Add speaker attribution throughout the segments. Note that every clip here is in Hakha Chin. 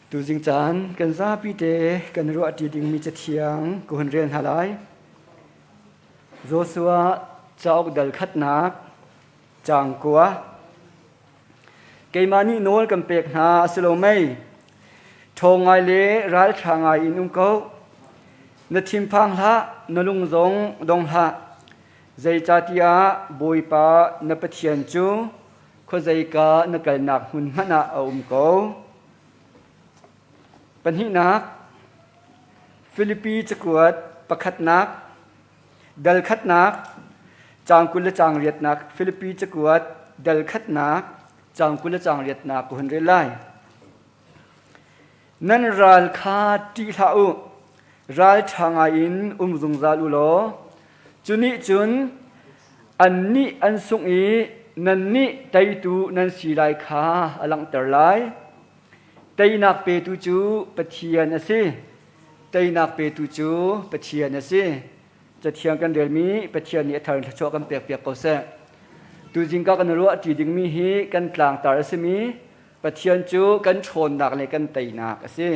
Speaker 1: Tuzing caan kan zapi te kan ruahṭi dingmi cathiang ka hun rel hna lai. Joshua cauk dal khatnak caang kua. Keimah nih nawl kan pek hna a si lo mei? Ṭhawng ngai le ralṭha ngai in um ko. Na thinphang hlah, na lung zong dong hlah. Zeicahtiah Bawipa na Pathian cu khuazeika na kalnak hmun hmanh ah a um ko. Pahnihnak, Filipi cakuat pakhatnak, dal khatnak, caang 20 le caang riatnak, Filipi cakuat dal khatnak, caang 20 le caang riatnak ka hun rel lai. Nan ral kha ṭih hlah u, ral ṭha ngaiin um zungzal u law, cu nih cun annih an sungh i nannih teitu nan si lai kha a langhter lai. Teinak petu cu Pathian a si. Teinak petu cu Pathian a si. Cathiang kan relmi Pathian nih a thar in thluachuah kan pekpiak ko seh. Tuzing ka kan ruah ṭi dingmi hi kan tlangtar a simi Pathian cu kan ṭhawnnak le kan teinak a si.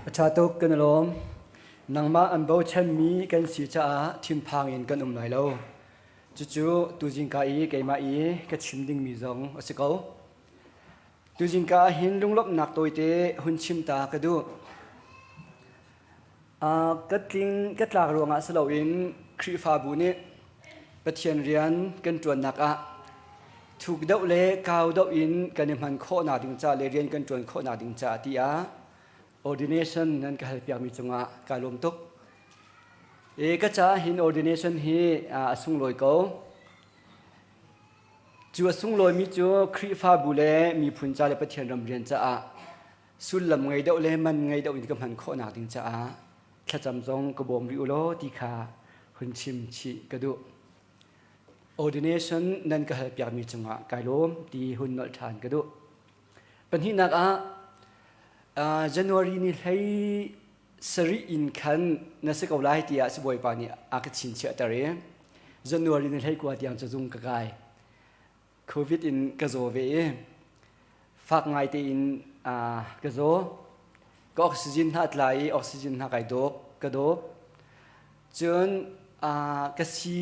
Speaker 1: A ṭha tuk kan i lawm. Nangmah an bochanmi kan si caah thinphang in kan um lai lo. Cucu tuzingka i keimah i ka chim dingmi zong a si ko. Tuzingka ah hin lunglawmhnak tawite hun chim ta ka duh. Ka tling ka tlak ruangah si loin Khrihfabu nih Pathian rian kan ṭuannak ah thuk deuh le kau deuh in kan i hman khawhnak ding ca le rian kan ṭuan khawhnak ding caah tiah ordination nan ka halpiakmi cungah kaa lawm tuk. I ka caah hin ordination hi a sunglawi ko. Cu a sunglawimi cu Khrihfabu le miphun ca le Pathian ram rian caah sullam ngei deuh le man ngei deuh in ka hman khawhnak ding caah thlacam zong ka bawm rih u law ti kha hun chim chih ka duh. Ordination nan ka halpiakmi cungah kai lawm ti hun nolh ṭhan ka duh. Pahnihnak ah January ni hlei sarih in khan na si ko lai tiah sibawipa nih a ka chinchiahter i January ni hlei kua tiang cu zung ka kai. COVID in ka zaw ve i fak ngai tein ka zaw. Ka oxygen hna tla i oxygen hna kai dawp, ka dawp. Cun ka si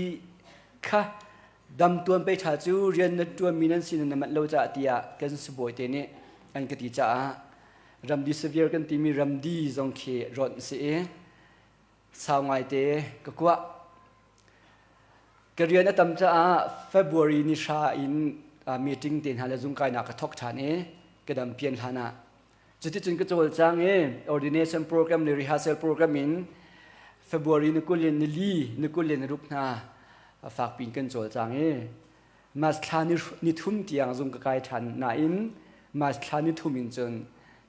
Speaker 1: kha dam tuan pei ṭha cu rian na ṭuanmi nan si na manh lo caah tiah kan sibawi te nih an ka ti caah ramdisivir kan timi ramdi zong khi rawnh si i sau ngaite ka kuah. Ka rian a tam caah February ni hra in meeting te hna le zungkainak ka thawk ṭhan i ka dam pian hlan ah cuticun ka cawlcang i ordination program le rehearsal program in February ni 20 in ni li ni 20 ni ruk hna fakpi in kan cawlcang i March thla ni thum tiang zung ka kai ṭhan nain March thla ni thum in cun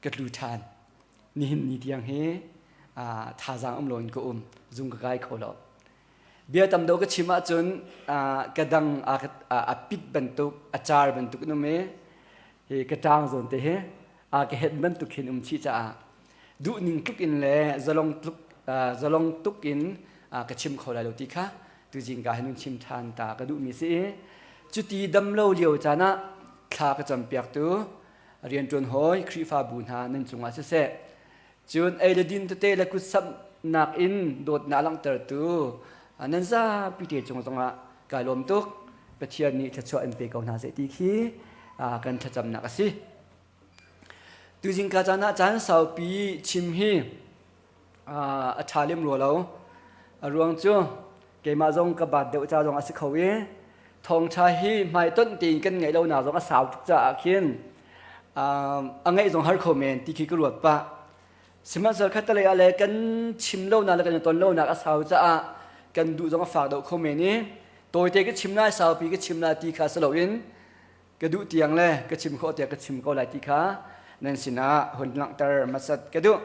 Speaker 1: ka tlu ṭhan. Nihin ni tiang hi thazaang um loin ka um zung ka kai kho lo. Bia tam deuh ka chim ahcun ka dang a pit bantuk a car bantuk in um i hi ka ṭang zawn te hi a ka het bantuk hin um chih caah duhning tluk in le zalong tluk zalong tuk in ka chim kho lai lo ti kha tuzing ka hin chim ṭhan ta ka duhmi si i cuti dam lo lio caan ah thla ka campiaktu rianṭuan hawi Khrihfabu hna nan cungah siseh Cun ei le din tete le kutsamhnak in dawtnak langhtertu nan zapi te cung zongah kai lawm tuk. Pathian nih thluachuah in pe ko hna seh ti khi kan thlacamnak a si. Tuzing ka caan ah caan saupi chim hi a ṭha lem rua lo. A ruang cu keimah zong ka baat deuh ca zong a si kho i thawngṭha hi hmaitonh tein kan ngaih lonak zong a sau tuk caah khin a ngaih zong har kho men ti khi ka ruat pah. Sihmanhsehlaw khattelei ah le kan chim lonak le kan i ton lonak a sau caah kan duh zong a fak deuh kho men i tawite ka chim lai saupi ka chim lai ti kha si loin ka duh tiang le ka chim khawh tiang ka chim ko lai ti kha nan sinah hun langhter hmasat ka duh.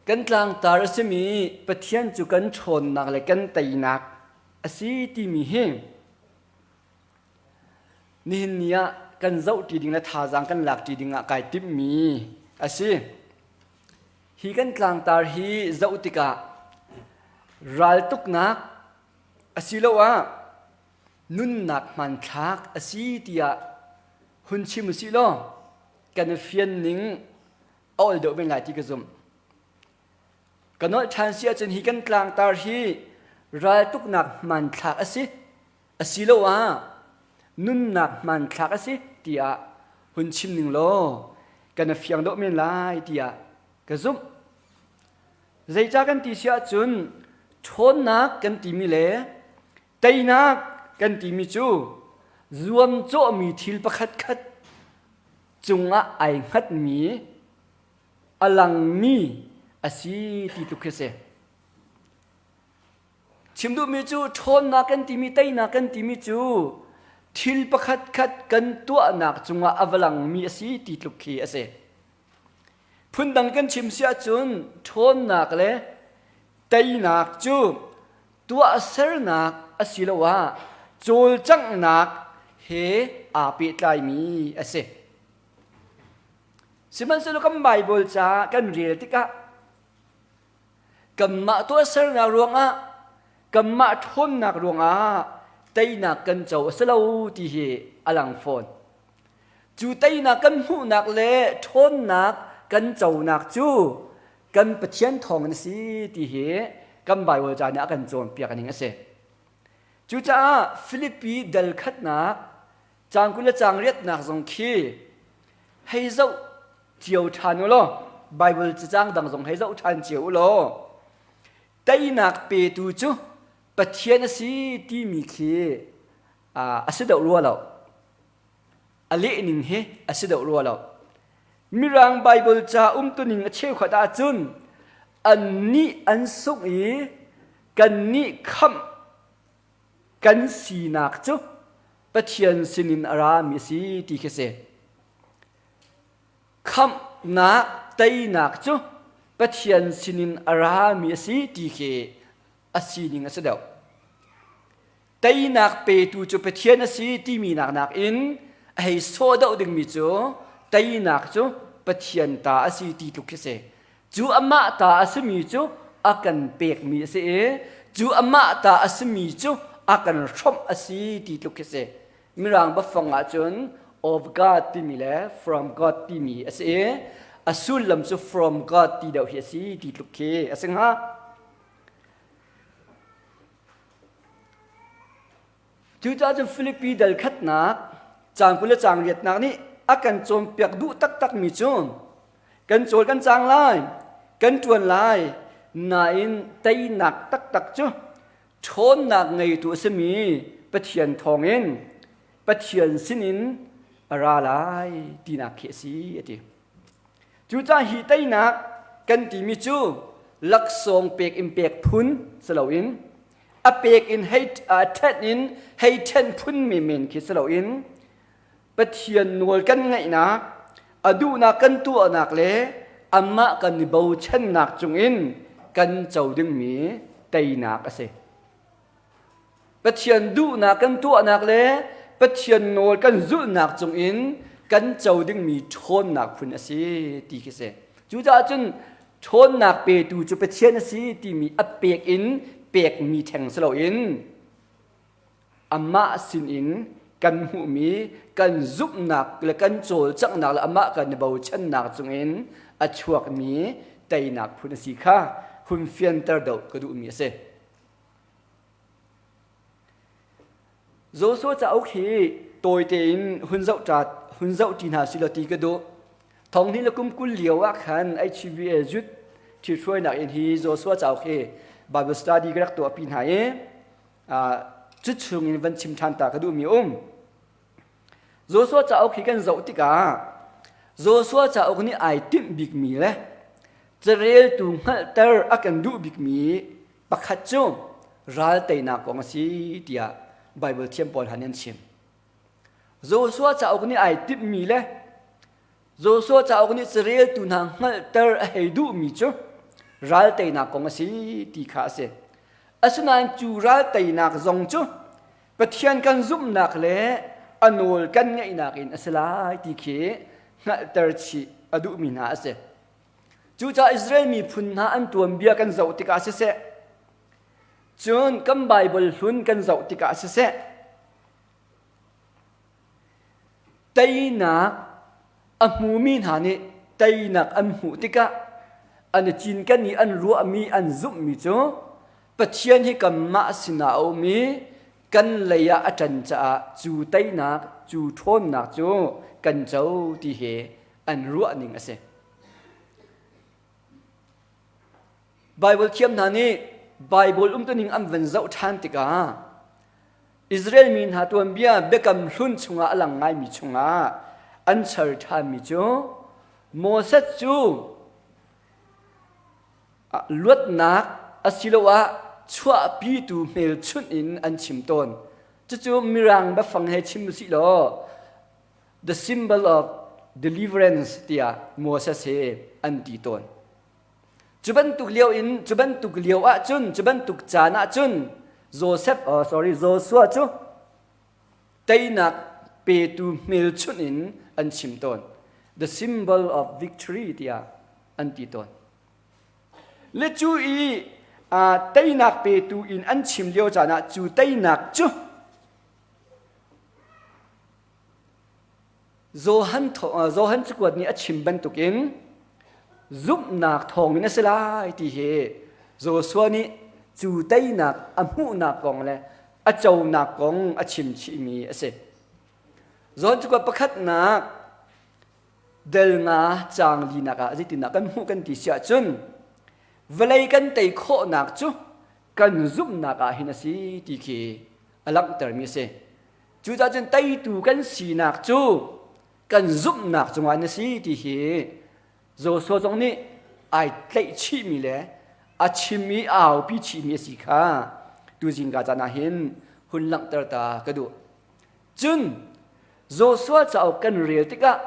Speaker 1: Kan tlangtar a simi Pathian cu kan ṭhawnnak le kan teinak a si timi hi nihin ni ah kan zohṭi ding le thazaang kan lakṭi ding ah kai timhmi a si. Hi kan tlangtar hi zoh tikah raltuknak asiloah nunnak hmanthlak a si tiah hun chim usih law kan i fian ning a ol deuh men lai ti ka zumh. Ka nolh ṭhan si ahcun hi kan tlangtar hi raltuknak hmanthlak a si asiloah nunnak hmanthlak a si tiah hun chim ning law kan i fiang deuh men lai tiah ka zumh. Zeicah kan ti si ahcun ṭhawnnak kan timi le teinak kan timi cu zuamcawhmi thil pakhatkhat cungah ai hngatmi a langmi a si ti tluk khi a si. Chim duhmi cu ṭhawnnak kan timi teinak kan timi cu thil pakhatkhat kan tuahnak cungah a va langmi a si ti tluk khi a si. Phundang kan chim si ahcun ṭhawnnak le teinak cu tuahsernak asiloah cawlcanghnak he aa pehtlaimi a si. Sihmanhsehlaw kan Baibal ca kan rel tikah kanmah tuahsernak ruangah kanmah ṭhawnnak ruangah teinak kan co a si lo ti hi a lang fawn. Cu teinak kan hmuhnak le ṭhawnnak kan conak cu kan Pathian thawngin a si ti hi kan Baibal ca nih a kan cawnpiak ning a si. Cucaah Filipi dal khatnak caang 20 le caang riatnak zong khi hei zoh cio ṭhan u law Baibal cacang dang zong hei zoh ṭhan cio u law teinak petu cu Pathian a si timi khi a si deuh rua lo. A lehning hi a si deuh rua lo. Mirang Baibal ca umtuning a cheukhat ahcun annih an sungh i kannih khamh kan sinak cu Pathian sinin a rami a si ti khi si. Khamhnak teinak cu Pathian sinin a rami a si ti khi a sining a si deuh. Teinak petu cu Pathian a si timi nak nakin a hei sawh deuh dingmi cu teinak cu Pathian ta a si ti tluk khi si. Cu amah ta a simi cu a kan pekmi a si i cu amah ta a simi cu a kan hrawmh a si ti tluk khi si. Mirang biafang ahcun of God timi le from God timi a si i a sullam cu from God ti deuh hi a si ti tluk khi a si hnga. Cucaah cun Filipi dal khatnak caang 20 le caang riatnak nih a kan cawnpiak duh taktakmi cu kan cawl kan caang lai, kan ṭuan lai, nain teinak taktak cu ṭhawnnak ngeitu a simi Pathian thawngin Pathian sinin a ra lai tinak khi a si a ti. Cucaah hi teinak kan timi cu laksawng pek in pek phun si loin a pek in hei ṭhen in hei ṭhen phun menmen khi si loin Pathian nawl kan ngaihnak a duhnak kan tuahnak le amah kan i bochannak cungin kan co dingmi teinak a si. Pathian duhnak kan tuahnak le Pathian nawl kan zulhnak cungin kan co dingmi ṭhawnnak phun a si ti khi si. Cucaah cun ṭhawnnak petu cu Pathian a si timi a pek in pekmi theng si loin amah sinin kan hmuhmi kan zumhnak le kan cawlcanghnak le amah kan i bochannak cungin a chuakmi teinak phun a si kha hun fianter deuh ka duhmi a si. Joshua cauk hi tawi tein hun zoh hun zoh ṭi hna sih law ti ka duh. Thonghnih le kum 20 lio ah khan HVA youth ṭhithruainak in hi Joshua cauk hi Bible study ka rak tuahpi hna i cu chung in van chim ṭhan ta ka duhmi um. Joshua cauk hi kan zoh tikah Joshua cauk nih ai timh bikmi le careltu hngalhter a kan duh bikmi pakhat cu ral teinak kong a si tiah Baibal thiam pawl han an chim. Joshua cauk nih ai timhmi le Joshua cauk nih careltu hna hngalhter a hei duhmi cu ral teinak kong a si ti kha a si. Asinain cu ral teinak zong cu Pathian kan zumhnak le a nawl kan ngaihnak in a si lai ti khi hngalhter chih a duhmi hna a si. Cucaah Israel miphun hna an tuanbia kan zoh tikah siseh, cun kan Baibal hlun kan zoh tikah siseh, teinak a hmumi hna nih teinak an hmuh tikah an i cinken i an ruahmi an zumhmi cu Pathian hi kanmah sinah a um i kan lei ah a ṭan caah cu teinak cu ṭhawnnak cu kan co ti hi an ruahning a si. Baibal thiam hna nih Baibal umtuning an van zoh ṭhan tikah Israel mi hna tuanbia biakam hlun chungah a lang ngaimi chungah an char ṭhanmi cu Moses cu luatnak asiloah chuahpitu hmelchunh in an chim tawn. Cucu Mirang biafang he chim usih law the symbol of deliverance tiah Moses he an ti tawn. Cu bantuk lio in cu bantuk lio ahcun cu bantuk caan ahcun Joseph oh, sorry Joshua cu teinak petu hmelchunh in an chim tawn. The symbol of victory tiah an ti tawn. Le cu i uh, teinak petu in an chim lio caan ah cu teinak cu Johan, Johan cakuat nih a chim bantukin. zumhnak thawngin a si lai ti hi Joshua nih cu teinak a hmuhnak kong le a conak kong a chim chihmi a si. John cu pakhatnak del nga caang linak ah zeitindah kan hmuh kan ti si ahcun vawlei kan tei khawhnak cu kan zumhnak ah hin a si ti khi a langhtermi a si. Cucaah cun teitu kan sinak cu kan zumhnak cungah na si ti hi Joshua zong nih ai tlaih chihmi le a chim i a aupi chihmi a si kha tuzing ka caan ah hin hun langhter ta ka duh. Cun Joshua cauk kan rel tikah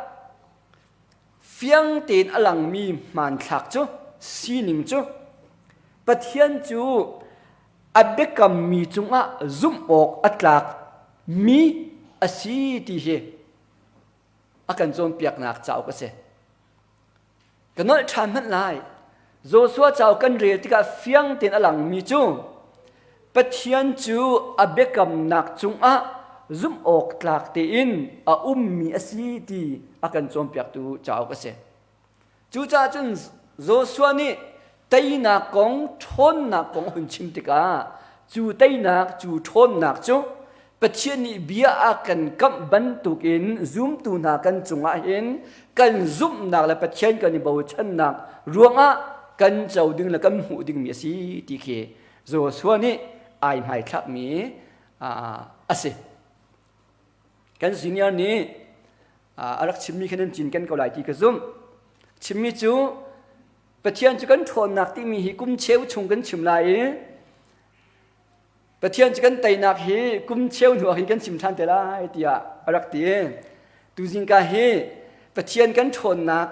Speaker 1: fiang tein a langmi hmanthlak cu sining cu Pathian cu a biakammi cungah zumh awk a tlak mi a si ti hi a kan cawnpiaknak cauk a si. Ka nolh ṭhan hmanh lai. Joshua cauk kan rel tikah fiang tein a langmi cu Pathian cu a biakamnak cungah zumh awk tlak tein a ummi a si ti a kan cawnpiaktu cauk a si. Cucaah cun Joshua nih teinak kong, ṭhawnnak kong a hun chim tikah cu teinak, cu ṭhawnnak cu Pathian nih bia a kan kamh bantukin zumtu hna kan cungah hin kan zumhnak le Pathian kan i bochannak ruangah kan co ding le kan hmuh dingmi a si ti khi Joshua nih ai hmaithlakmi a si. Kan senior nih a rak chimmi kha nan cinken ko lai ti ka zumh. Chimmi cu Pathian cu kan ṭhawnnak timi hi kum cheu chung kan chim lai i Pathian cu kan teinak hi kum cheu hnu ah hin kan chim ṭhan te lai tiah a rak ti. Tuzingka hi Pathian kan ṭhawnnak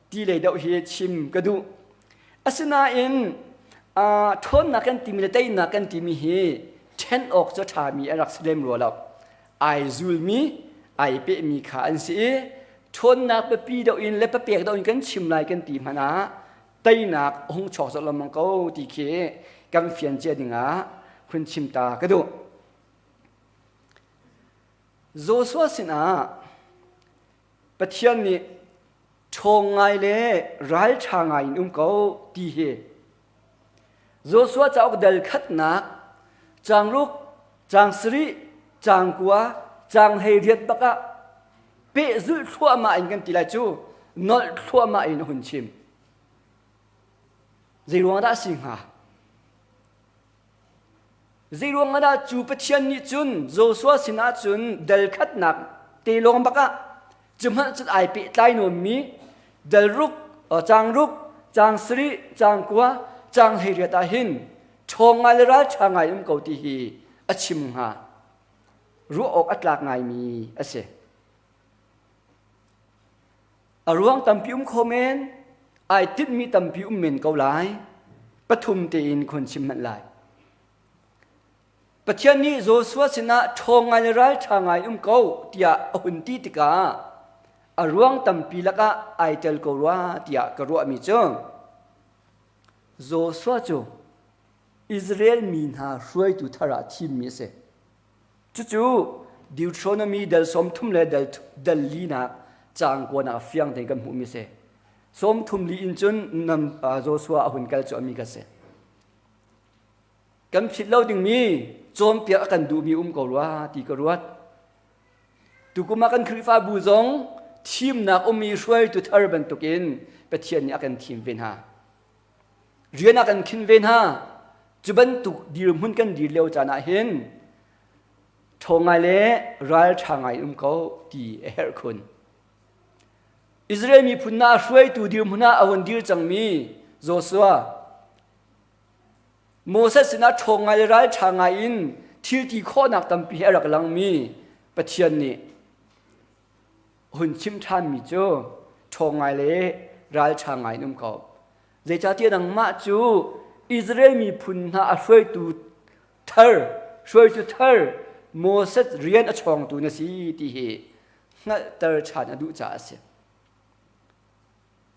Speaker 1: ti lei deuh hi chim ka duh. Asinain ṭhawnnak kan timi le teinak kan timi hi ṭhen awk cu a ṭhami a rak si lem rua lo. Ai zulmi, ai pehmi kha an si i ṭhawnnak biapi deuh in le papek deuh in kan chim lai kan ti hmanh ah teinak a hung chuak zot lengmang ko ti khi kan fian cia dingah hun chim ta ka duh. Joshua sinah Pathian nih ṭhawng ngai le ralṭha ngai in um ko ti hi Joshua cauk dal khatnak caang ruk, caang sarih, caang kua, caang 18 bak ah pehzulh thluahmah in kan ti lai cu nolh thluahmah in a hun chim. Zei ruang dah a si hnga? Zei ruang dah cu Pathian nih cun Joshua sinah cun dal khatnak te lawng bak ah cu hmanh cun ai pehtlai nawnmi dal ruk, caang ruk, caang sarih, caang kua, caang 18 ah hin ṭhawng ngai le ralṭha ngai um ko ti hi a chim hnga. Ruah awk a tlak ngaimi a si. A ruang tampi um kho men, ai tinhmi tampi um men ko lai. Pathum tein khon chim hmanh lai. Pathian nih Joshua sinah ṭhawng ngai le ralṭha ngai um ko tiah a hun ti tikah a ruang tampi lakah ai tel ko rua tiah ka ruahmi cu Joshua cu Israel mi hna hruaitu thar ah thimmi a si. Cucu Deuteronomy dal 30 le dal, dal linak caang kuanak fiang tein kan hmuhmi a si. 34 in cun nam, Joshua a hun kal cu ami ka si. Kan philh lo dingmi cawnpiak a kan duhmi um ko rua ti ka ruat. Tukum ah kan Khrihfabu zong thimnak ummi hruaitu thar bantukin Pathian nih a kan thim ve hna. Rian a kan khin ve hna. Cu bantuk dirhmun kan dir lio caan ah hin ṭhawng ngai le ralṭha ngai um ko ti a herh khun. Israel miphun hna hruaitu dirhmun ah a hun dir cangmi Joshua Moses sinah ṭhawng ngai le ralṭha ngai in thil ti khawhnak tampi he a rak langmi Pathian nih hun chim ṭhanmi cu ṭhawng ngai le ralṭha ngai in um ko. Zeicahtiah nangmah cu Israel miphun hna a hruaitu thar, hruaitu thar Moses rian a chawngtu na si ti hi hngalhter ṭhan a duh caah a si.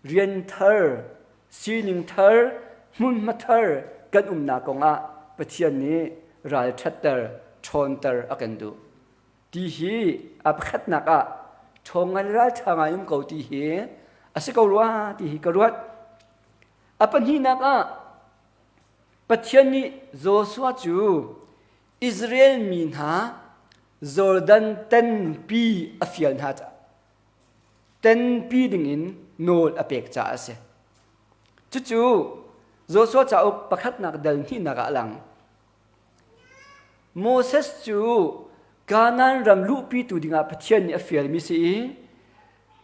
Speaker 1: Rian thar, sining thar, hmunhma thar kan umnak kongah Pathian nih ralṭhatter, ṭhawnter a kan duh. Ti hi a pakhatnak ah ṭhawng ngai le ralṭha ngai um ko ti hi a si ko rua ti hi ka ruat. A pahnihnak ah Pathian nih Joshua cu Israel mi hna Jordan tenpi a fial hna caah tenpi dingin nawl a pek caah a si. Cucu Joshua cauk pakhatnak dal hnihnak ah a lang. Moses cu Kanaan ram luhpitu dingah Pathian nih a fialmi si i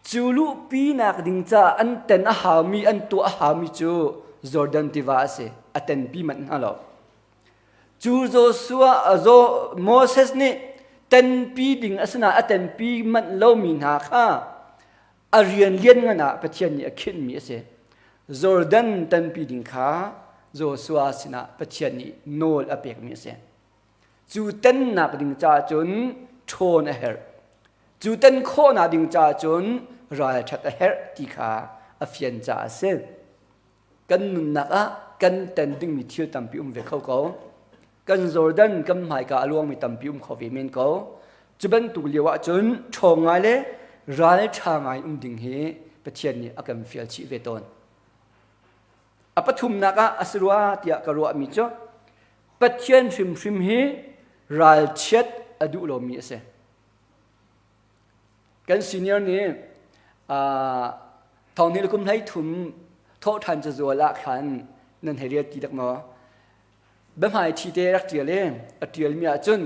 Speaker 1: cu luhpinak ding caah an ten a haumi, an tuah a haumi cu Jordan tiva a si. A tenpi manh hna lo. Cu Joshua, Moses nih tenpi ding a si nain a tenpi manh lomi hna kha a rian lianngan ah Pathian nih a khinhmi a si. Jordan tanpi ding kha Joshua sinah Pathian nih nawl a pekmi a si. Cu tennak ding caah cun ṭhawn a herh. Cu ten khawhnak ding caah cun ralṭhat a herh ti kha a fian caah a si. Kan nunnak ah kan ten dingmi thil tampi um ve kho ko. Kan Jordan kan hmaika a luangmi tampi um kho ve men ko. Cu bantuk lio ahcun ṭhawng ngai le ralṭha ngai um ding hi Pathian nih a kan fial chih ve tawn. A pathumnak ah a si rua tiah ka ruahmi cu Pathian hrimhrim hi ralchiat a duh lomi a si. Kan senior nih thong hnih le kum hlei thum thawhṭhan cazual ah khan nan hei rial ti dak maw? Biahmai ṭhi te rak ṭial i a ṭialmi ahcun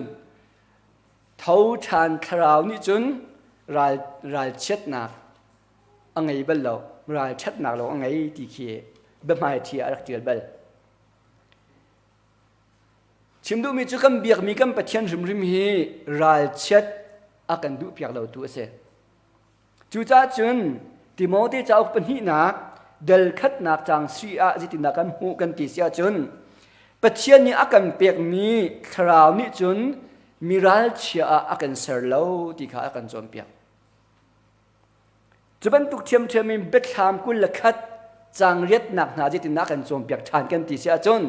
Speaker 1: tho ṭhan thlarau nih cun ral ralchiatnak a ngei bal lo ralṭhatnak lo a ngei ti khi biahmai ṭhi ah a rak ṭial bal. Chim duhmi cu kan biakmi kan Pathian hrimhrim hi ralchiat a kan duhpiak lotu a si. Cucaah cun Timote cauk pahnihnak del khatnak caang sui ah zeitindah kan hmuh kan ti si ahcun Pathian nih a kan pekmi thlarau nih cun mi ralchia ah a kan ser lo ti kha a kan cawnpiak. Cu bantuk ṭhiamṭhiam in biathlam 21 caang riatnak hna zeitindah a kan cawnpiak ṭhan kan ti si ahcun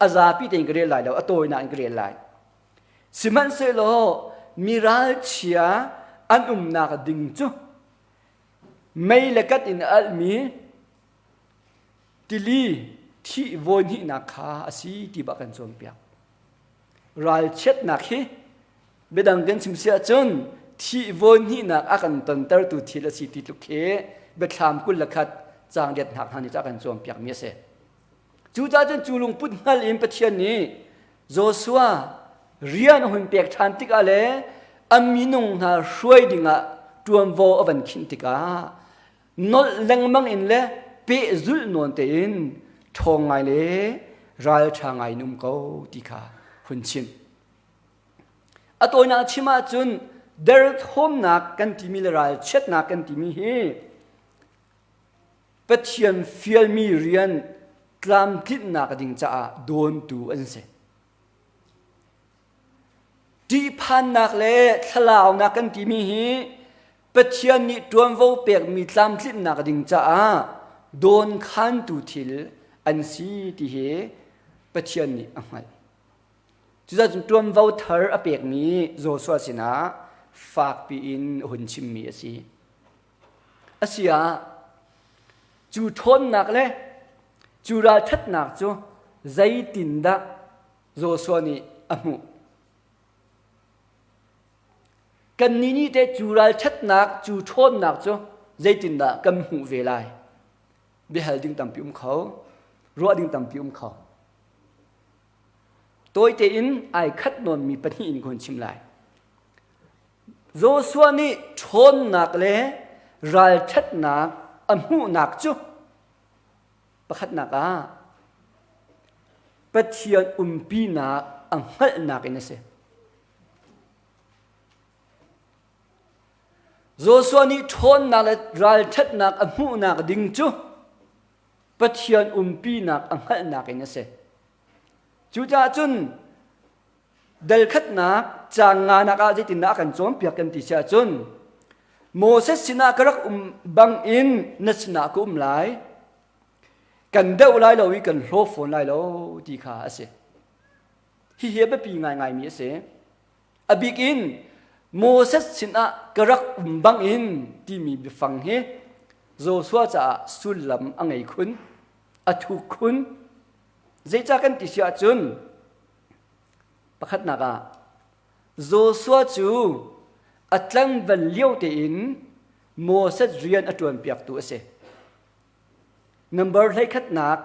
Speaker 1: a zapi tein ka rel lai lo, a tawinak in ka rel lai. Sihmanhsehlaw mi ralchia an umnak ding cu mei le kat in a alhmi tili thih vawi hnihnak kha a si ti bak kan cawnpiak. Ralchiatnak hi biadang kan chim si ahcun thih vawi hnihnak a kan tontertu thil a si ti tluk khi biathlam 21 caang riat hnak hna nih a kan cawnpiakmi a si. Cucaah cun cu lungput hngal in Pathian nih Joshua rian a hun pek ṭhan tikah le a minung hna hruai dingah ṭuanvo a van khinh tikah nolh lengmang in le pehzulh nawn tein ṭhawng ngai le ralṭha ngai in um ko ti kha hun chim. A tawinak chim ahcun derthawmnak kan timi le ralchiatnak kan timi hi Pathian fialmi rian tlamtlinhnak ding caah dawntu an si. Ṭihphannak le thlalaunak kan timi hi Pathian nih ṭuanvo pekmi tlamtlinhnak ding caah dawnkhantu thil an si ti hi Pathian nih a hngalh. Cucaah cun ṭuanvo thar a pekmi Joshua sinah fakpi in a hun chimmi a si. Asiah cu ṭhawnnak le cu ralṭhatnak cu zeitindah Joshua nih a hmuh? Kannih nih teh cu ralṭhatnak, cu ṭhawnnak cu zeitindah kan hmuh ve lai? Biahal ding tampi um kho, ruah ding tampi um kho. Tawi tein ai khat nawnmi pahnih in ka hun chim lai. Joshua nih ṭhawnnak le ralṭhatnak a hmuhnak cu pakhatnak ah Pathian umpinak a hngalhnak in a si. Joshua nih ṭhawnnak le ralṭhatnak a hmuhnak ding cu Pathian umpinak a hngalhnak in a si. Cucaah cun Dal khatnak caang nganak ah zeitindah a kan cawnpiak kan ti si ahcun Moses sinah ka rak um bangin na sinah ka um lai kan deuh lai lo i kan hlaw fawn lai lo ti kha a si. Hihi a biapi ngaingaimi a si. A bik in Moses sinah ka rak um bangin timi biafang hi Joshua caah sullam a ngei khun. A thuk khun. Zeicah kan ti si ahcun pakhatnak ah Joshua cu a tlangval lio tein Moses rian a ṭuanpiaktu a si. Number 11nak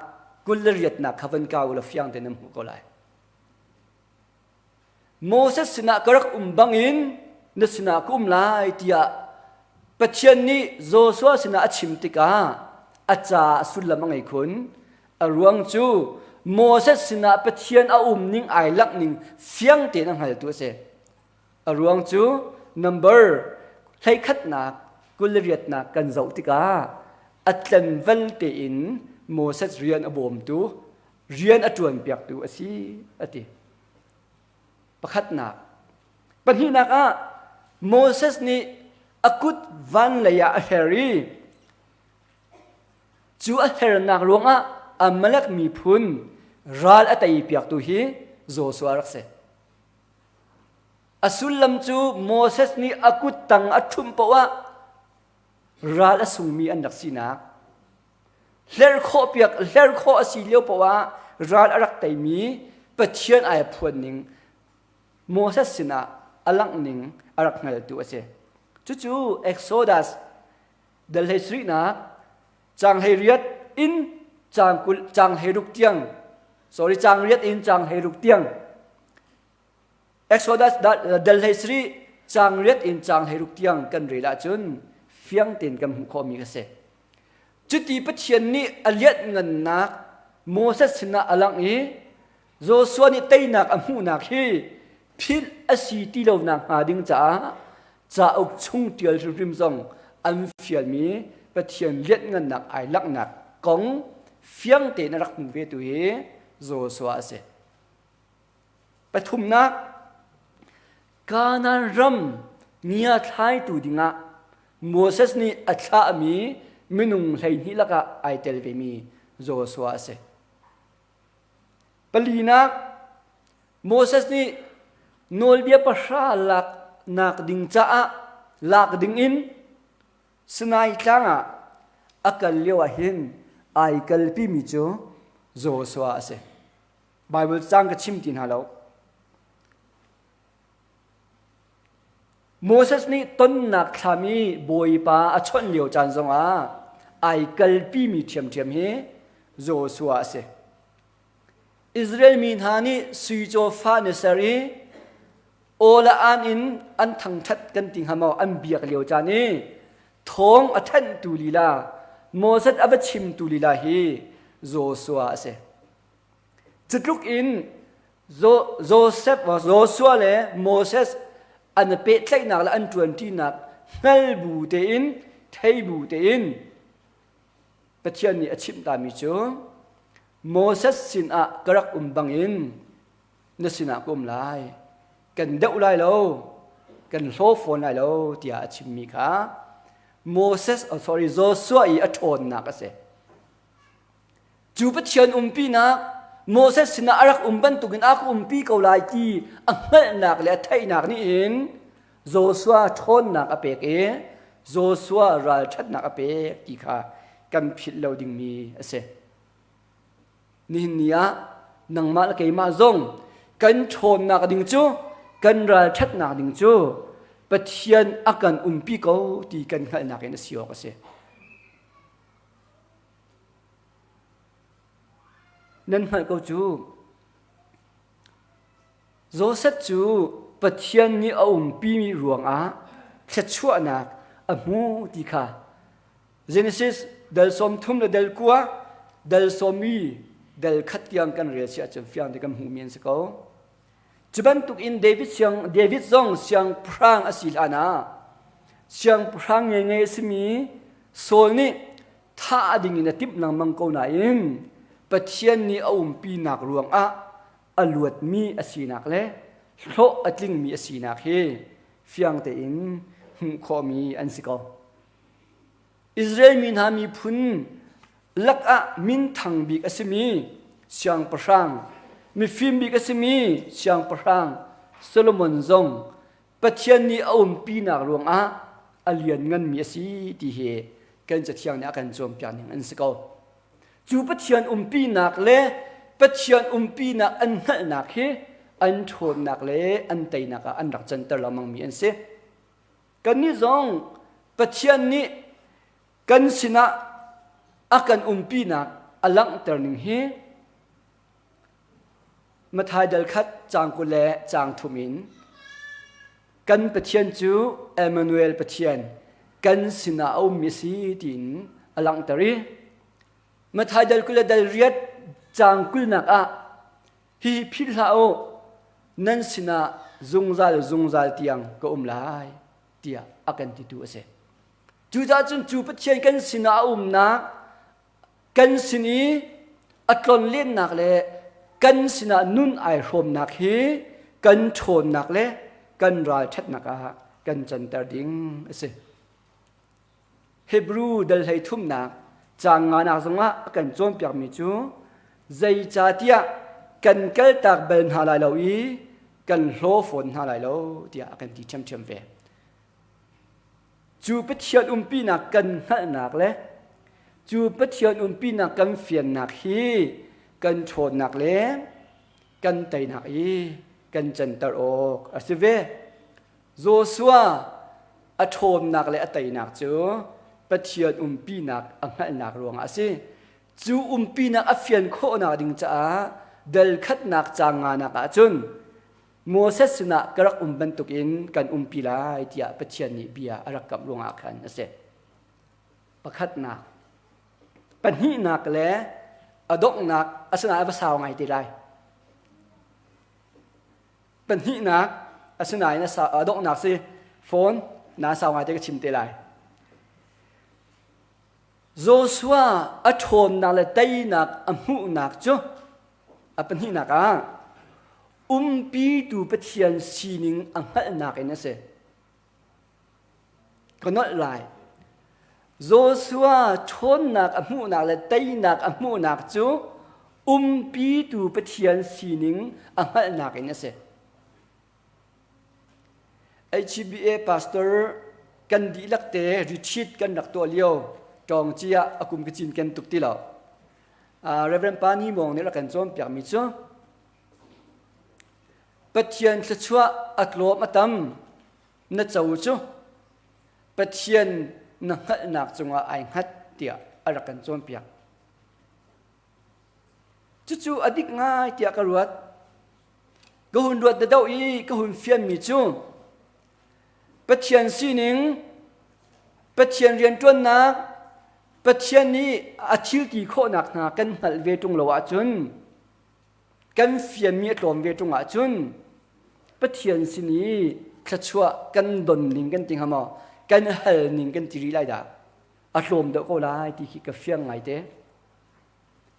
Speaker 1: 28nak kha van kau law fiang tein nan hmuh ko lai. Moses sinah ka rak um bangin na sinah ka um lai tiah Pathian nih Joshua sinah a chim tikah a ca sullam a ngei khun. A ruang cu Moses sinah Pathian a um ning ai langh ning fiang tein a hngaltu a si. A ruang cu number 11nak 28nak kan zoh tikah a tlenval tein Moses rian a bawmtu rian a ṭuanpiaktu a si a ti. Pakhatnak. Pahnihnak ah Moses nih a kut van lei ah a hler i cu a hlernak ruangah Amalek miphun ral a tei piaktu hi Joshua rak si. A sullam cu Moses nih a kut tang a ṭhumh paoh ah ral a sungmi an rak sinak hler khawh piak hler khawh a si lio paoh ah ral a rak teimi Pathian ai phuan ning Moses sinah a langh ning a rak hngaltu a si. Cucu Exodus dal hlei sarihnak caang 18 in caang 20 caang 16 tiang sorry caang riat in caang 16 tiang Exodus dal 13 caang riat in caang 16 tiang kan rel ahcun fiang tein kan hmuh khawhmi a si. Cuti Pathian nih a lianhngannak Moses sinah a langh i Joshua nih teinak a hmuhnak hi philh a si ti lonak hnga ding caah cauk chung ṭial hrimhrim zong an fialmi Pathian lianhngannak ai langhnak kong fiang tein a rak hmu ve tu hi Joshua a si. Pathumnak, Kanaan ram ngiathlaitu dingah Moses nih a thlahmi minung 12 lakah ai tel vemi Joshua a si. Palinak, Moses nih nawlbia pahra laknak ding caah lak dingin Sinai tlang ah a kal lio ah hin ai kalpimi cu Joshua a si. Baibal caang ka chim ti hna lo. Moses nih tonnak thlam i Bawipa a chawnh lio caan zongah ai kalpimi ṭhiamṭhiam hi Joshua a si. Israel mi hna nih sui cawfa an i ser i aw le aan in an thangṭhat kan ti hnga maw an biak lio caan i thawng a thanhtu lila Moses a va chimtu lila hi Joshua a si. Cutluk in Joseph, Joshua le Moses an pehtlaihnak le an ṭuanṭinak hngal bu tein, thei bu tein Pathian nih a chimh tami cu Moses sinah ka rak um bangin na sinah ka um lai. Kan deuh lai lo, kan hlaw fawn lai lo tiah a chimmi kha Moses, oh sorry, Joshua i a ṭhawnnak a si. Cu Pathian umpinak Moses sinah a rak um bantukin a ka umpi ko lai ti a hngalhnak le a theihnak nih hin Joshua ṭhawnnak a pek i Joshua ralṭhatnak a pek ti kha kan philh lo dingmi a si. Nihin ni ah nangmah le keimah zong kan ṭhawnnak ding cu kan ralṭhatnak ding cu Pathian a kan umpi ko ti kan hngalhnak in a si awk a si. Nan hngalh ko cu. Josef cu Pathian nih a umpimi ruangah thluachuahnak a hmu ti kha Genesis dal 30 le dal kua dal sawmi dal khat tiang kan rel si ahcun fiang te kan hmuhmi an si ko. Cu bantuk in David siang David zong siangpahrang a si hlan ah siangpahrang ngenge a simi Saul nih thah ding in a timh lengmang ko nain Pathian nih a umpinak ruangah a luatmi a sinak le hlawh a tlingmi a sinak hi fiang tein hmuh khawhmi an si ko. Israel mi hna miphun lakah minthang bik a simi siangpahrang, mifim bik a simi siangpahrang Solomon zong Pathian nih a umpinak ruangah a liannganmi a si ti hi kan Cathiang nih a kan cawnpiak ning an si ko. Cu Pathian umpinak le Pathian umpinak an hngalhnak hi an ṭhawnnak le an teinak ah an rak canter lengmangmi an si. Kannih zong Pathian nih kan sinah a kan umpinak a langhter ning hi Matthai dal khat caang 20 le caang thum in kan Pathian cu Emmanuel Pathian kan sinah a ummi a si tiin a langhter i Matthai dal 20 le dal riat caang kulnak ah hi philh hlah u nan sinah zungzal zungzal tiang ka um lai tiah a kan titu a si. Cucaah cun cu Pathian kan sinah a umnak kan sin i a tlonlennak le kan sinah nun ai hrawmnak hi kan ṭhawnnak le kan ralṭhatnak ah kan canter ding a si. Hebrew dal hlei thumnak caang nganak zongah a kan cawnpiakmi cu zeicahtiah kan kaltak bal hna lai lo i kan hlaw fawn hna lai lo tiah a kan ti ṭhiamṭhiam ve. Cu Pathian umpinak kan hngalhnak le cu Pathian umpinak kan fiannak hi kan ṭhawnnak le kan teinak i kan canter awk a si ve. Joshua a ṭhawnnak le a teinak cu Pathian umpinak a hngalhnak ruangah a si. Cu umpinak a fian khawhnak ding caah dal khatnak caang nganak ahcun Moses sinah ka rak um bantukin kan umpi lai tiah Pathian nih bia a rak kamh ruangah khan a si. Pakhatnak, pahnihnak le a donghnak asinain a va sau ngai te lai. Pahnihnak asinain a donghnak si phone na sau ngai te ka chim te lai. Joshua a ṭhawnnak le teinak a hmuhnak cu a pahnihnak ah umpitu Pathian sining a hngalhnak in a si. Ka nolh lai. Joshua ṭhawnnak a hmuhnak le teinak a hmuhnak cu umpitu Pathian sining a hngalhnak in a si. HBA pastor kan dihlak te retreat kan rak tuah lio ṭawng cia a kum ka cin ken tuk ti lo. Reverend Pa Ni Mawng nih rak kan cawnpiakmi cu Pathian thluachuah a tlawm a tam na co cu Pathian na hngalhnak cungah ai hngat tiah a rak kan cawnpiak. Cucu a dik ngai tiah ka ruat. Ka hun ruat da i ka hun fianmi cu Pathian sining, Pathian rianṭuannak, Pathian nih a thil ti khawhnak hna kan hngalh ve ṭung lo ahcun kan fianmi a tlawm ve ṭung ahcun Pathian sin i thluachuah kan don ning kan ti hnga maw kan hal ning kan ti rih lai dah a tlawm deuh ko lai ti khi ka fiang ngai te.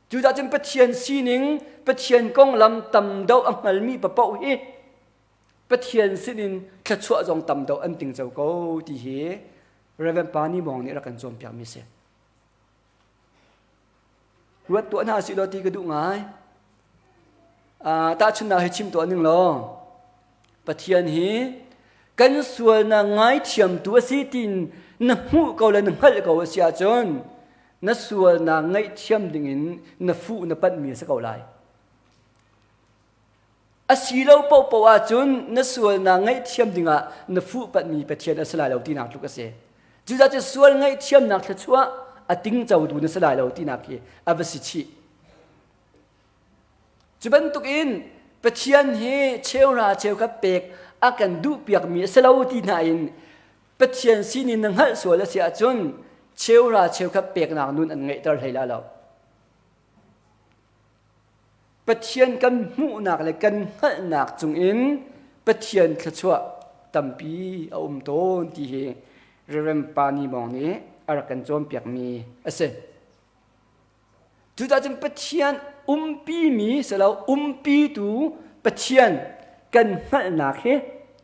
Speaker 1: Cucaah cun Pathian sining, Pathian konglam tam deuh a hngalmi paoh hi Pathian sinin thluachuah zong tam deuh an tingco ko ti hi Reverend Pa Ni Mawng nih rak kan cawnpiakmi si. Ruat tuah hna sih law ti ka duh ngai. Uh, tahchunhnak hi chim tuah ning law Pathian hi kan sualnak ngaithiamtu a si tiin na hmuh ko le na hngalh ko a si ahcun na sualnak ngaihthiam dingin na fuh na panhmi a si ko lai. A si lo paohpaoh ahcun na sualnak ngaihthiam dingah na fuhpanhmi Pathian a si lai lo tinak tluk a si. Cucaah cu sual ngaihthiamnak thluachuah a tingcotu na si lai lo tinak hi a va si chih. Cu bantukin Pathian hi cheuhra cheukhat pek a kan duhpiakmi a si lo ti hna in Pathian sinin na hngalh sual a si ahcun cheuhra cheukhat peknak nun an ngeihter hlei la lo. Pathian kan hmuhnak le kan hngalhnak cungin Pathian thluachuah tampi a um tawn ti hi Reverend Pa Ni Mawng nih a rak kan cawnpiakmi a si. Cucaah cun Pathian umpimi silo umpitu Pathian kan hngalhnak hi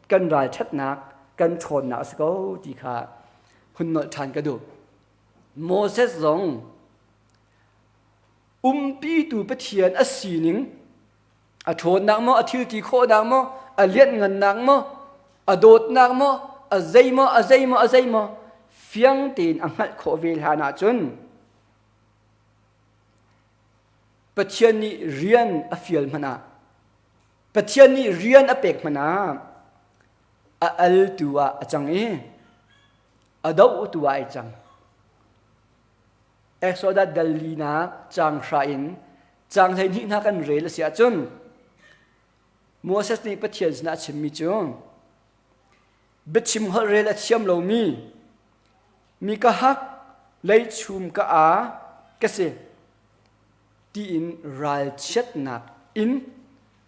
Speaker 1: kan ralṭhatnak kan ṭhawnnak a si ko ti kha hun nolh ṭhan ka duh. Moses zong Umpitu Pathian a sining, a ṭhawnnak maw, a thilti khawhnak maw, a lianhngannak maw, a dawtnak maw, a zei maw, a zei maw, a zei maw, fiang tein a hngalh khawh ve hlan ahcun. Pathian nih rian a fial hmanh ah Pathian nih rian a pek hmanh ah a altu ah a cang i a dohtu ah ai cang. Exodus dal linak caang hra in caang 12 hna kan rel a si ahcun Moses nih Pathian sinah a chimmi cu biachim holhrel a thiam lomi mi ka hak leichum ka aa ka si tiin ralchiatnak in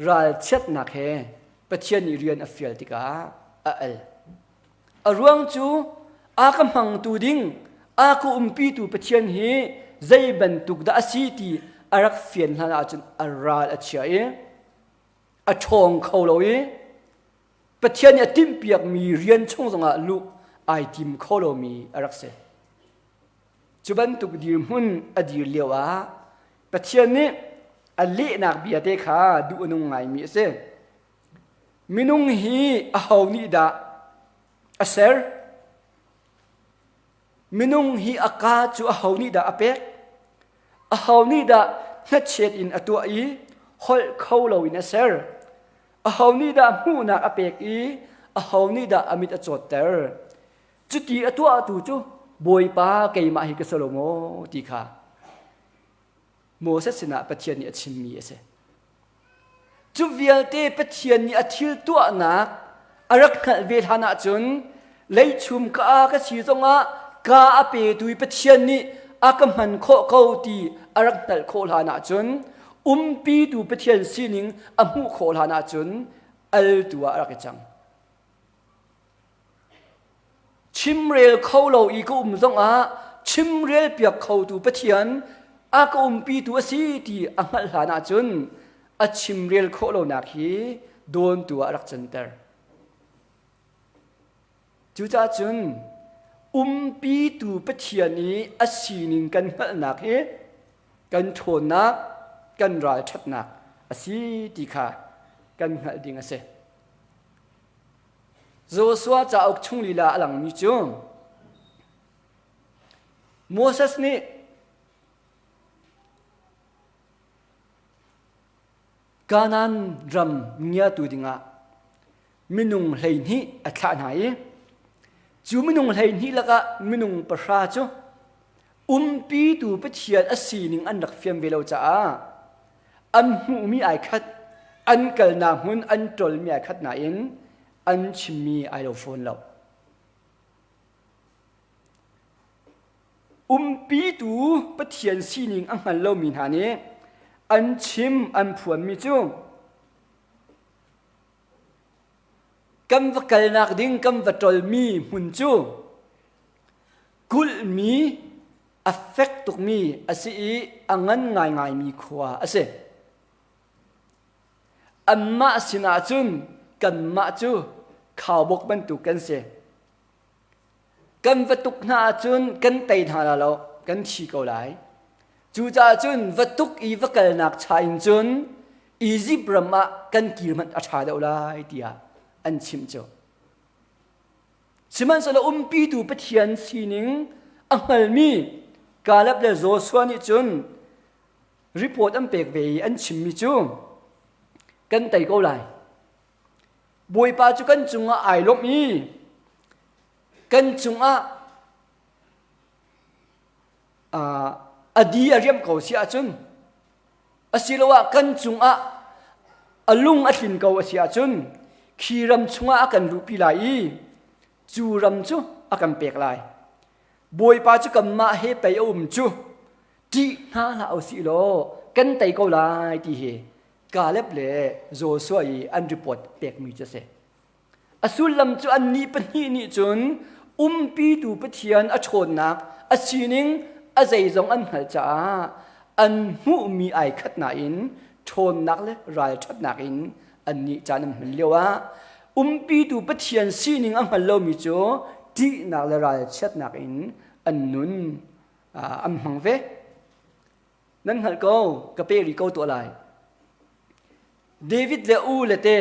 Speaker 1: ralchiatnak he Pathian nih rian a fial tikah a al. A ruang cu a ka hmangtu ding a ka umpitu Pathian hi zei bantuk dah a si ti a rak fian hlan ahcun a ral a chia i a ṭhawng kho lo i Pathian nih a timhpiakmi rian chung zongah luh ai tim kho lomi a rak si. Cu bantuk dirhmun a dir lio ah Pathian nih a lehnak bia te kha duh a nung ngaimi a si. Minung hi aho nih dah a ser? Minung hi a kaa cu aho nih dah a pek? Aho nih dah hnachet in a tuah i holh kho loin a ser? Aho nih dah hmuhnak a pek i aho nih dah a mit a cawtter? Cuti a tuahtu cu Bawipa keimah hi ka si lo maw ti kha Moses sinah Pathian nih a chimmi a si. Cu vialte Pathian nih a thil tuahnak a rak hngalh ve hlan ahcun leichum ka a ka si zongah ka a petu i Pathian nih a ka hman khawh ko ti a rak hngalh khawh hlan ahcun umpitu Pathian sining a hmuh khawh hlan ahcun altu ah a rak i cang. Chimrel kho lo i ka um zongah chimrel piak khotu Pathian a ka umpitu a si ti a hngalh hlan ahcun a chimrel khawh lonak hi dawntu ah a rak canter. Cucaah cun umpitu Pathian i a sining kan hngalhnak hi kan ṭhawnnak, kan ralṭhatnak a si ti kha kan hngalh ding a si. Joshua cauk chung lila a langmi cu Moses nih Kanaan ram ngiatu dingah minung 12 a thlah hna i cu minung 12 lakah minung pahra cu umpitu Pathian a sining an rak fiam ve lo caah an hmuhmi ai khat an kalnak hmun an ṭolmi ai khat nain an chimmi ai lo fawn lo. Umpitu Pathian sining a hngal lomi hna nih an chim an phuanmi cu kan va kalnak ding kan va ṭolmi hmun cu kulhmi a fek tukmi a si i a ngan ngaingaimi khua a si. Anmah sinah cun kanmah cu khaubawk bantuk kan si. Kan va tuk hna ahcun kan tei hna la lo, kan thi ko lai. Cucaah cun va tuk i va kalnak cha in cun Izipt ram ah kan kir hmanh a ṭha deuh lai tiah an chimh cu. Sihmanhsehlaw umpitu Pathian sining a hngalmi Kaleb le Joshua nih cun report an pek ve i an chimmi cu kan tei ko lai. Bawipa cu kan cungah ai lawmh i kan cungah a di a riamh ko si ahcun asiloah kan cungah a lung a tlin ko a si ahcun khi ram chungah a kan luhpi lai i cu ram cu a kan pek lai. Bawipa cu kanmah he pei a um cu ṭih hna hlah usih law kan tei ko lai ti hi Kaleb le Joshua i an report pekmi cu a si. A sullam cu annih pahnih nih cun umpitu Pathian a ṭhawnnak, a sining, a zeizong an hngalh caah an hmuhmi ai khat nain ṭhawnnak le ralṭhatnak in annih caan an hman lioah umpitu Pathian sining a hngal lomi cu ṭihnak le ralchiatnak in an nun an hmang ve. Nan hngalh ko, ka pe rih ko tuah lai. David le u le te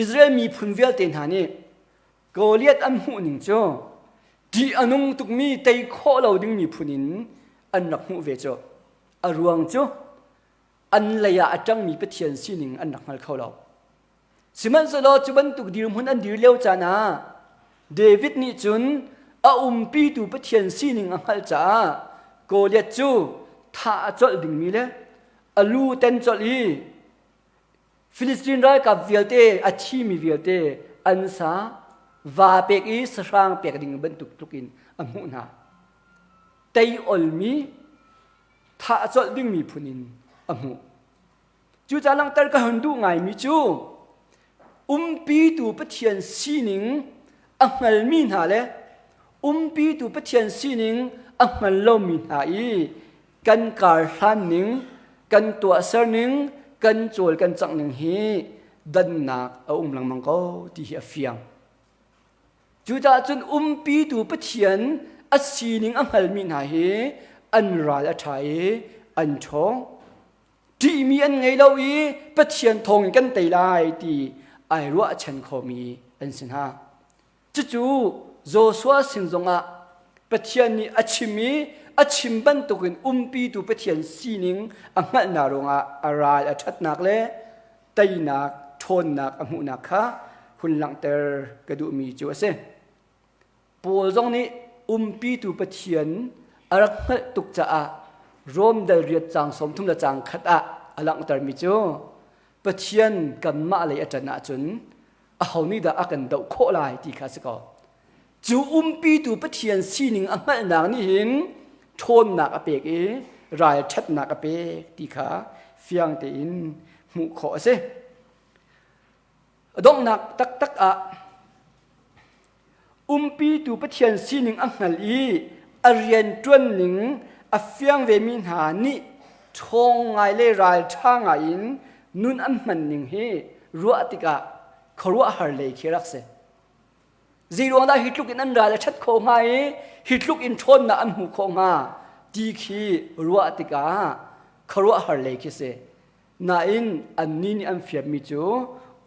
Speaker 1: Israel miphun vialte hna nih Goliath an hmuh ning cu ṭih a nung tukmi tei khawh lo ding miphun in an rak hmuh ve cu. A ruang cu an lei ah a ṭangmi Pathian sining an rak hngal kho lo. Sihmanhsehlaw cu bantuk dirhmun an dir lio caan ah David nih cun a umpitu Pathian sining a hngalh caah Goliath cu thah a colh dingmi le a lu ten colh i Filistin ralkap vialte a thimi vialte an sa va pek i sahrang pek ding bantuk tluk in a hmuh hna. Tei olmi thah colh dingmi phun in a hmuh. Cucaah langhter ka hun duh ngaimi cu umpitu Pathian sining a hngalmi hna le umpitu Pathian sining a hngal lomi hna i kan kar hlan ning, kan tuahser ning, kan cawl kan cangh ning hi dannak a um lengmang ko ti hi a fiang. Cucaah cun umpitu Pathian a sining a hngalmi hna hi an ral a ṭha i an ṭhawng. Ṭihmi an ngei lo i Pathian thawngin kan tei lai ti ai ruahchan khomi an si hna. Cucu Joshua sin zongah Pathian nih a chim i a chim bantukin umpitu Pathian sining a hngalhnak ruangah a ral a ṭhatnak le teinak ṭhawnnak a hmuhnak kha hun langhter ka duhmi cu a si. Paul zong nih umpitu Pathian a rak hngalh tuk caah Rom dal riat caang 30 le caang khat ah a langhtermi cu Pathian kanmah lei a ṭan ahcun aho nih dah a kan doh khawh lai ti kha a si ko. Cu umpitu Pathian sining a hngalhnak nih hin ṭhawnnak a pek i ralṭhatnak a pek ti kha fiang tein hmuh khawh a si. A donghnak taktak ah umpitu Pathian sining a hngal i a rian ṭuan ning a fiang vemi hna nih ṭhawng ngai le ralṭha ngai in nun an hman ning hi ruah tikah khuaruahhar lei khi rak si. Zeiruang dah hi tluk in an ral a ṭhat khawh hnga i hi tluk in ṭhawnnak an hmuh khawh hnga ti khi ruah tikah khuaruahhar lei khi si. Nain annih nih an fianmi cu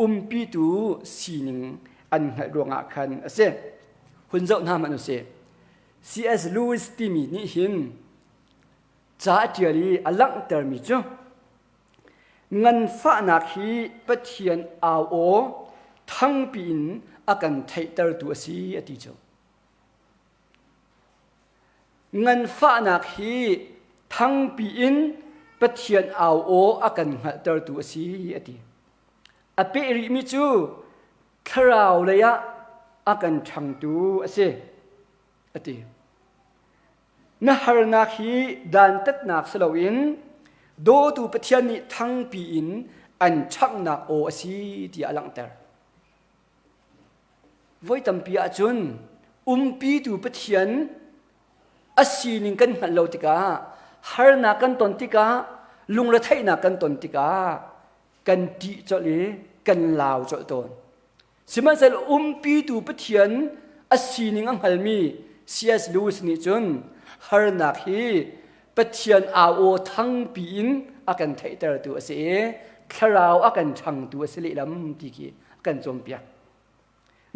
Speaker 1: umpitu sining an hngalh ruangah khan a si. Hun zoh hna hmanh u sih. C.S. Lewis timi nih hin ca a ṭial i a langhtermi cu Nganfahnak hi Pathian au aw thangpi in a kan theihtertu a si a ti cu. Nganfahnak hi thangpi in Pathian au aw a kan hngalhtertu a si a ti. A peh rihmi cu thlarau lei ah a kan ṭhangtu a si a ti. Na harnak hi dantatnak si loin dawtu Pathian nih thangpi in an ṭhanghnak aw a si tiah a langhter. Voi tampi ahcun umpitu Pathian a sining kan hngalh lo tikah harnak kan ton tikah lungretheihnak kan ton tikah kan ṭih colh i kan lau colh tawn. Sihmanhsehlaw umpitu Pathian a sining a hngalmi C.S. Lewis nih cun harnak hi Pathian au aw thangpi in a kan theihtertu a si i thlarau a kan ṭhangtu a si lehlam ti khi a kan cawnpiak.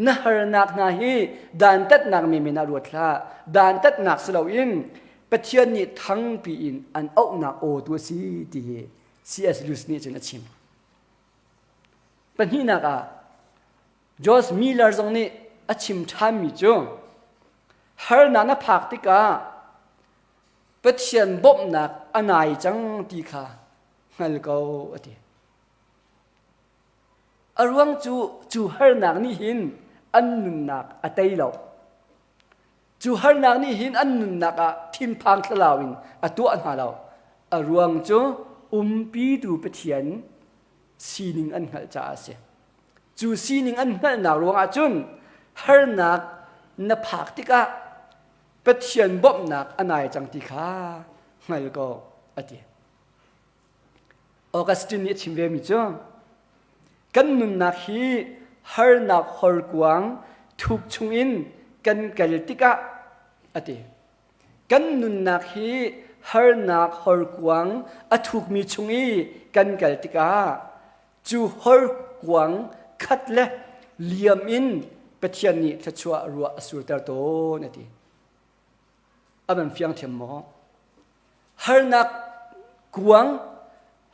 Speaker 1: Na harnak hna hi dantatnak menmen ah ruat hlah. Dantatnak si loin Pathian nih thangpi in an auhnak aw tu a si ti hi C.S. Lewis nih cun a chim. Pahnihnak ah George Miller zong nih a chim ṭhanmi cu harnak na phak tikah Pathian bawmhnak a nai cang ti kha hngal ko a ti. A ruang cu cu harnak nih hin an nunnak a tei lo. Cu harnak nih hin an nunnak ah thinphang thlalau in a tuah hna lo. A ruang cu umpitu Pathian sining an hngalh caah a si. Cu sining an hngalhnak ruangah cun harnak na phak tikah Pathian bawmhnak a nai cang ti kha hngal ko a ti. Augustine nih a chim vemi cu kan nunnak hi harnak horkuang thuk chungin kan kal tikah a ti. Kan nunnak hi harnak horkuang a thukmi chung i kan kal tikah cu horkuang khat le liam in Pathian nih thluachuah ruah a surter tawn a ti. A van fiang thiam maw? Harnak kuang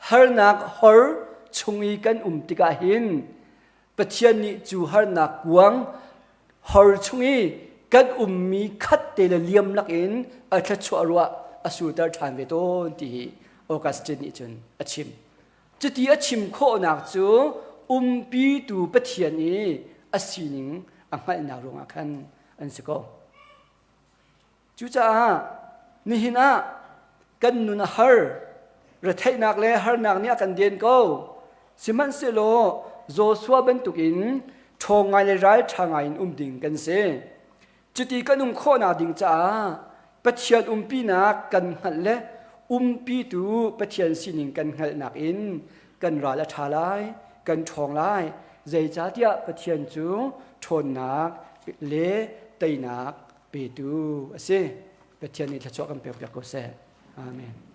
Speaker 1: harnak hor chung i kan um tikah hin Pathian nih cu harnak kuang hor chung i kan ummi khat te le liam lakin a thluachuah ruah a surter ṭhan ve tawn ti hi Augustine nih cun a chim. Cuti a chim khawhnak cu umpitu Pathian i a sining a hngalhnak ruangah khan an si ko. Cucaah nihin ah kan nun a har, retheihnak le harnak nih a kan den ko. Sihmanhsehlaw Joshua bantukin ṭhawng ngai le ralṭha ngai in um ding kan si. Cuti kan um khawhnak ding caah Pathian umpinak kan hngalh le umpitu Pathian sining kan hngalhnak in kan ral a ṭha lai, kan ṭhawng lai. Zeicahtiah Pathian cu ṭhawnnak le teinak petu a si. Pathian nih thluachuah kan pek piak ko seh. Amen.